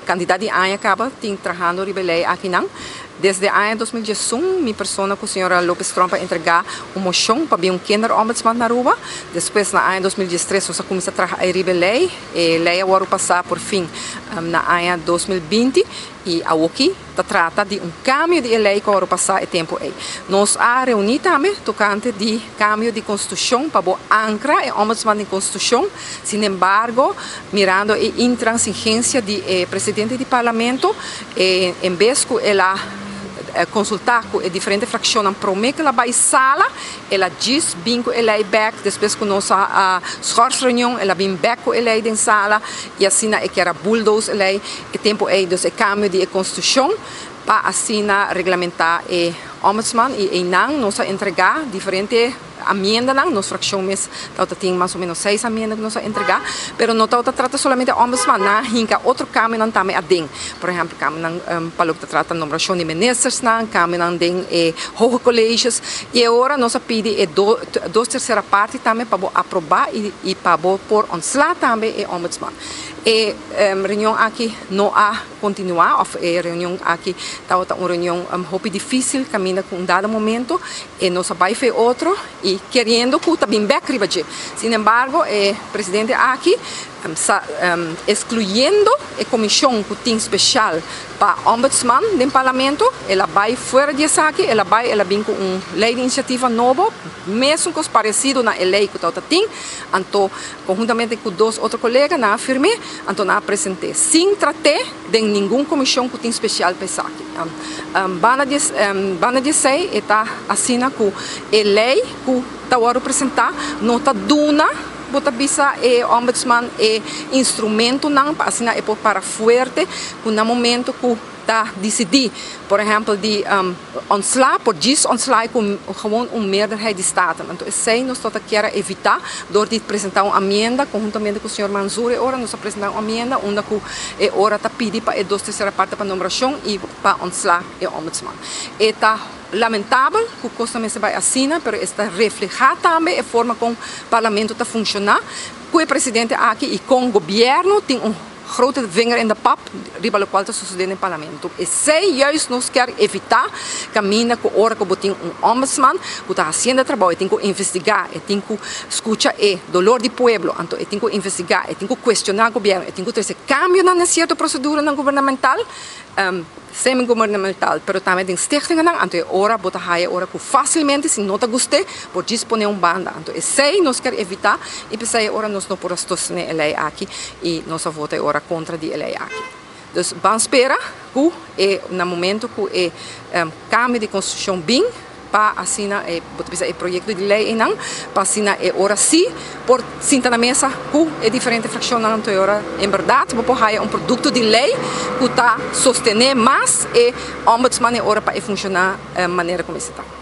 Kantidat di aña kaba tin trahando riba e lei akinan. Desde aña 2011 mi persona ku señora Lopez Tromp a entregá un moshon pa bin un kinderombudsman na Aruba. Despues na aña 2013 nos a kuminsá traha riba e lei. E lei a wòrdu pasá por fin na aña 2020 i awoki ta trata di un kambio di e lei ku a wòrdu pasá e tempu ei. Nos a reuní tambe tokante di kambio di konstitushon pa bo ankra e ombudsman den konstitushon. Sinembargo, mirando e intransigensia di e presidente di parlamento, en bes ku el a konsultá ku e diferente frakshonnan promé ku el a bai sala, el a djis bin ku e lei bèk. Despues ku nos a schors reunion, el a bin bèk ku e lei den sala i asina e kier a bulldoze e lei e tempu ei. Dus e kambio di e konstitushon pa asina reglamentá e ombudsman i einan nos a entregá diferente amiendanan. Nos frakshon mes tabata tin mas o menos seis amienda ku nos a entregá, pero no tabata trata solamente ombudsman, nan a hinka otro kambionan tambe aden. Por ehèmpel, kambionan pa loke ta trata nombrashon di ministersnan, kambionan den e hoge colleges. I e ora nos a pidi e dos tersera parti tambe pa bo aprobá i pa bo por ontslá tambe e ombudsman. E reunion aki no a kontinuá òf e reunion aki tabata un reunion hopi difísil kaminda ku un dado momento e nos a bai fe otro i keriendo ku ta bin bèk riba dje. Sin embargo e presidente aki sa eskluyendo e komishon ku tin speshal pa ombudsman den parlamento, el a bai fuera di esaki, el a bai el a bin ku un lei di inisiativa nobo, mesun kos paresido na e lei ku tabata tin, anto konhuntamente ku dos otro kolega nan a firm'é, anto nan a present'é sin trat'é den ningun komishon ku tin spesial pa esaki. Banda di banda di esei e ta asina ku e lei ku ta wòrdu presentá no ta duna bo ta bisa e ombudsman e instrumentonan pa asina e por para fuerte ku na momento ku ta disidí por ehèmpel di Ontslá por djis ontslá ku gewoon un meerderheid di Staten. Anto esei nos tabata kier a evitá dor di presentá un amienda konhuntamente ku señor Manzoor e ora nos a presentá un amienda unda ku e ora ta pidi pa e dos tersera parte pa nombrashon i pa ontslá e ombudsman. E ta lamentabel ku kosnan mester bai asina pero e ta reflehá tambe e forma kon parlamento ta funshoná ku e presidente aki i kon gobièrnu tin un Grote vinger in de pap riba locual ta sucede den parlamento. Esey juist nos kier evita caminda cu ora cu bo tin un ombudsman cu ta haciendo e trabao, e tin cu investiga, e tin cu scucha e dolor di pueblo, anto e tin cu investiga, e tin cu cuestiona gobierno, e tin cu trece cambionan den cierto proceduranan gubernamental, Semi-gubernamental, pero tambe den stichtingennan, anto e ora bo ta haya ora ku fásilmente si no ta gust'é por djis pone un banda. Anto esei nos kier evitá i p'esei e ora nos no por a sostené e lei aki i nos a vota e ora kontra di e lei aki. Dus ban spera ku e na momento ku e kambio di konstitushon bin, pa asina e bo ta bisa e proyekto di lei einan pa asina e ora si por sinta na mesa ku e diferente frakshonnan anto e ora en bèrdat bo por haya un produkto di lei ku ta sostené mas e ombudsman e ora pa e funshoná manera ku mester ta.